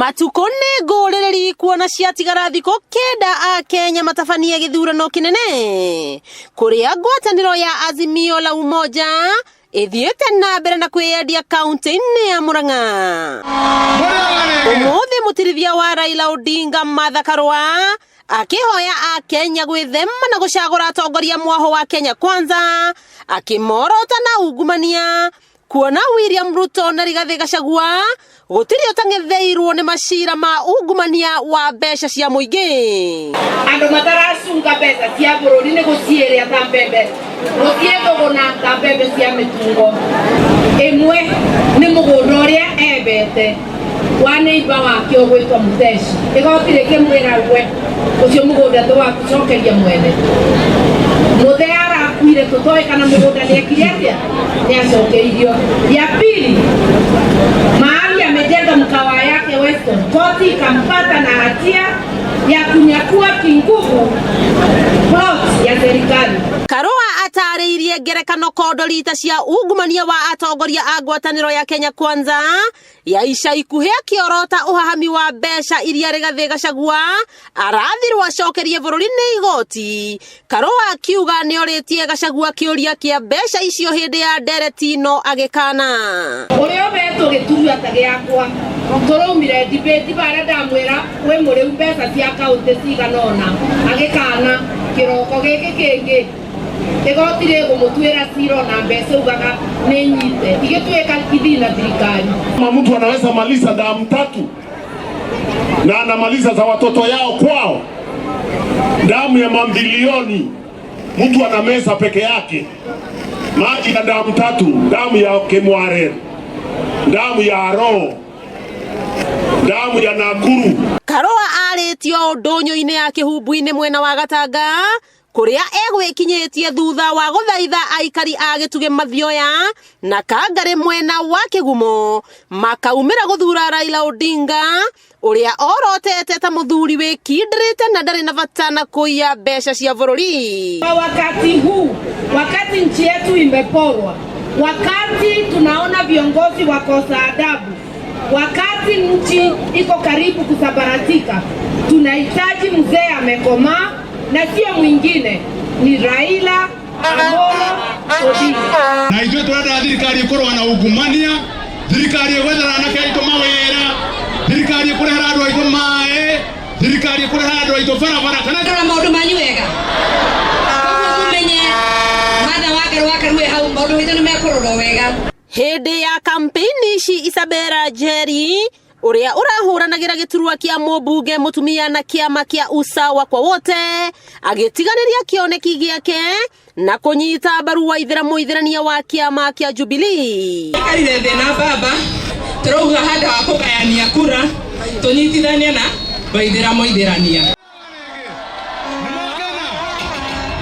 Matukũ nĩ ngũrĩrĩri kuona ciatigara thikũ 9 a Kenya matabanie gĩthurano kĩnene kũrĩa ngwatanĩro ya Azimio la Umoja ĩthiĩte na mbere na kwĩyendia kaunti-inĩ ya Murang'a. Ũmũthĩ mũtirithia wa Raila Odinga Martha Karua akĩhoya a Kenya gwĩthema na gũcagũra atongoria mwaho wa Kenya Kwanza, akĩmorota na ungumania kuona William Ruto na Rigathĩ Gachagua gũtirĩ ũtang'etheirwo nĩ macira ma ungumania wa mbeca cia mũingĩ. Andũ mataracunga mbeca cia bũrũri nĩ gũciĩrĩa ta mbembe, gũciĩthũgũna ta mbembe cia mĩtungo. Ĩmwe nĩ mũgũnda ũrĩa embete wa neighbor wake ũgwĩtwo Mũteshi. Igoti rĩkĩmwĩra we ũcio mũgũnda ti waku, cokeria mwene. Mũthee arakuire tũtoĩ kana mũgũnda nĩ ekire atĩa, nĩ acokeirio. Ya pili, mahali amejenga mkawa yake Weston, koti ikampata na hatia ya kunyakua kinguvu plot ya serikali. Karua atarĩirie ngerekano kondorita cia ungumania wa atongoria a ngwatanĩro ya Kenya Kwanza ya ica ikuhĩ, akĩorota ũhahami wa mbeca iria Rigathĩ Gachagua arathirwo acokerie bũrũri nĩ igoti. Karua akiuga nĩorĩtie Gachagua kĩũria kĩa mbeca icio hĩndĩ ya ndereti no agĩkana. Ũrĩa ũbetwo gĩturwa ta gĩakwa tũraumire debate barĩa ndamwĩra wĩ mũrĩu mbeca cia kaunti cigana ũna, agĩkana. Kĩroko gĩkĩ kĩngĩ igoti rĩgũmũtuĩra cira na mbeca ugaga nĩ nyite igĩtuĩka ithina thirikari. Kama mtu anaweza maliza damu tatu na anamaliza za watoto yao kwao, damu ya mabilioni mtu anameza peke yake, maji ya damu tatu, damu ya Kimwarer, damu ya Aroo, damu ya Nakuru. Karua arĩtio ndũnyũ-inĩ ya Kĩhumbu-inĩ mwena wa Gatanga kũrĩa egwĩkinyĩtie thutha wa gũthaitha aikari a Gĩtugĩ Mathioya na Kangarĩ mwena wa Kĩgumo makaumĩra gũthura Raila Odinga ũrĩa orotete ta mũthuri wĩkindĩrĩte na ndarĩ na bata na kũiya mbeca cia bũrũri. Kwa wakati huu, wakati nchi yetu imeporwa, wakati tunaona viongozi wakosa adabu, wakati nchi iko karibu kusambaratika, tunahitaji mzee amekomaa na sio mwingine ni Raila Amolo Odinga. Na ithuĩ tũrenda thirikari ĩkũrũa na ungumania, thirikari ĩgwethera anake aitũ mawĩra, thirikari ĩkũrehera andũ aitũ maĩ, thirikari ĩkũrehera andũ aitũ barabara kana Rora maũndũ manyu wega, koguo mũmenye Martha wa Karua Karue hau maũndũ maitũ nĩ mekũrorwo wega. Hĩndĩ ya kampeini ici Isabella Njeri ũrĩa ũrahũranagĩra gĩturwa kĩa mũmbunge mũtumia na kĩama kĩa Usawa kwa wote agĩtiganĩria kĩoneki gĩake na kũnyita mbaru Waithera mũithĩrania wa kĩama kĩa Jubilee. Ikarire thĩ na baba tũrauga handũ ha kũgayania kura tũnyitithanie na Waithera mũithĩrania.